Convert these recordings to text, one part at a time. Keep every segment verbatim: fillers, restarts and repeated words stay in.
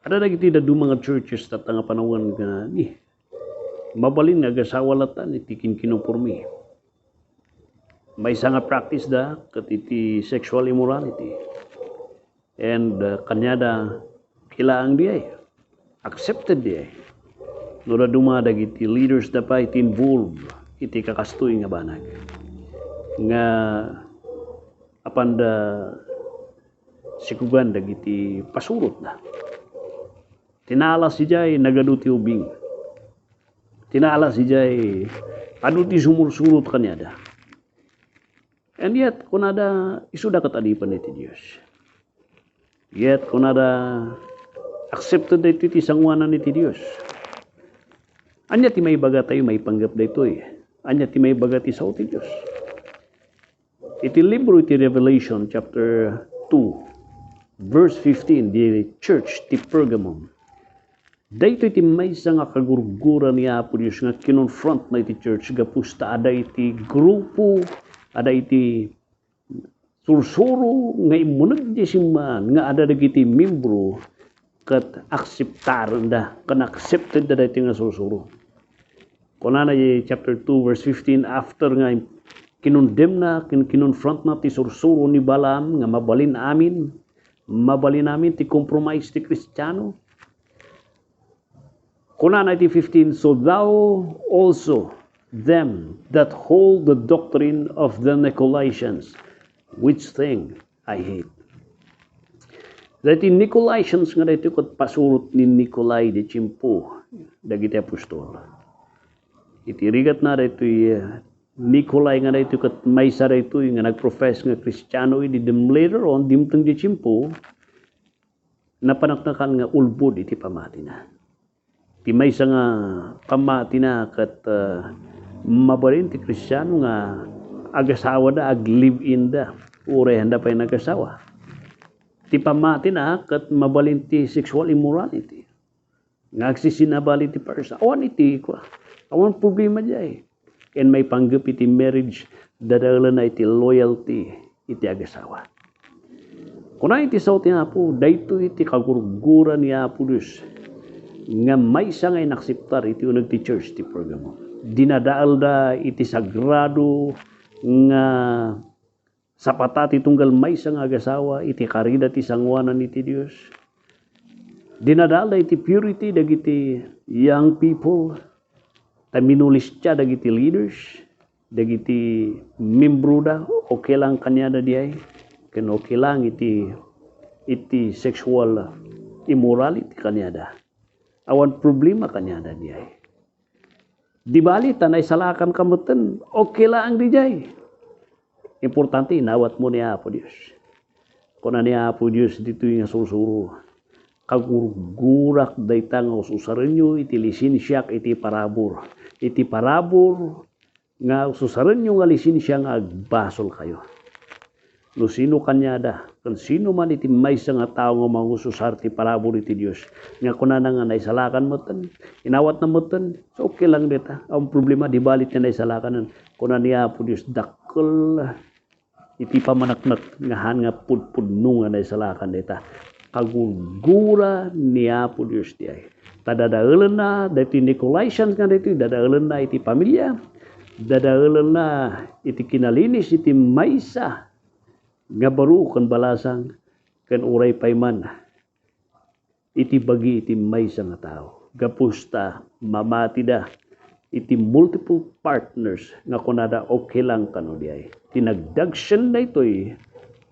Adda dagiti dadduma nga churches tatta nga panawen nga, ni, mabalin nga agasawa latta iti kinkinumpormi. Maysa nga practice da ket iti sexual immorality. And, uh, kaniada, kilaang diay. Accepted diay. No dadduma dagiti leaders da pay ti involve iti kakastoy nga banag. Nga apan da sikugan dagiti pasurotda. Tinalas idiay nagadu ti ubing. Tinalas idiay adu ti sumursurot kaniada. And yet, kunada, isuda ket adipen iti Dios. Yet, kunada, accepted daytoy ti sangoanan iti Dios. Ania ti maibagatayo maipanggep daytoy? Ania ti maibaga ti sao ti Dios? Iti libro iti Revelation chapter two, verse fifteen, the church ti Pergamum. Daytoy ti maysa nga kagurgura ni Apo Dios nga kinonfrontna iti church gapu ta adda iti grupo, adda iti sursuro nga immuneg ti simmaan nga adda dagiti membro ket akseptarenda ken acceptedda daytoy nga sursuro. Kunana iti chapter two, verse fifteen, after nga kinondemna ken kinonfrontna ti sursuro ni Balaam nga mabalin amin, mabalin amin ti compromise ti Kristiano. Kunana iti fifteen, "So thou also them that hold the doctrine of the Nicolaitans, which thing I hate." Daytoy Nicolaitans nga daytoy ket pasurot ni Nicolai ti tiempo dagiti apostol. Iti rigatna daytoy, eh, Nicolai nga daytoy ket maysa daytoy nga nagprofess nga Kristiano idi dem later on, dimteng ti tiempo, napaneknekan nga ulbod iti pamatina. Ti maysa nga pamatina ket, ah, mabalin ti Kristiano nga agasawada, ag-live-inda, uray haanda pay nagasawa. Ti pamatina ket mabalin ti sexual immorality, nga agsisinabali ti parsa. Awan iti kua. Awan problema diay. Ken maipanggep iti marriage, dadaelenna iti loyalty iti agasawa. Kuna iti sao ti Apo, daytoy ti kagurgura ni Apo Dios nga maysa nga inakseptar iti uneg ti church ti Pergamum. Dinadaelda iti sagrado nga sapata ti tunggal maysa nga agasawa iti karida ti sangoanan iti Dios. Dinadaelda iti purity dagiti young people, ta minulestia dagiti leaders, dagiti membroda, okay lang kaniada diay, ken okay lang iti, iti sexual immorality kaniada. Awan problema kaniada diay. Di bali ta naisalakanka metten, okay laeng diay. Importante, inawatmo ni Apo Dios. Kuna ni Apo Dios ditoy nga sursuro, "Kagurgurak dayta nga ususarenyo iti lisensiak iti parabur. Iti parabur nga ususarenyo nga lisensia nga agbasolkayo." No sino kaniada, ken sino man iti maysa nga tao nga mangususar ti parabur iti Dios, nga kunana nga naisalakan metten, inawatna metten, so okay lang dayta. Ang problema, di bali ti naisalakanen. Kuna ni Apo Dios, dakkel iti pamaneknek nga haan nga pudpudno nga naisalakan dayta. Kagurgura ni Apo Dios diay. Ta dadaelenna, daytoy Nicolaitans nga daytoy, dadaelenna iti pamilia, dadaelenna iti kinalinis iti maysa nga baro ken balasang, ken uray pay man iti bagi iti maysa nga tao. Gapu ta mamatida iti multiple partners nga kunada okay lang kano diay. Ti nagdagsen daytoy,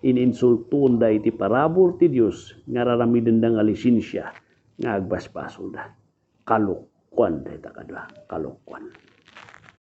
ininsultoenda iti parabur ti Dios nga raramidenda nga lisensia nga agbasbasolda. Kalokuan dayta kadua, kalokuan.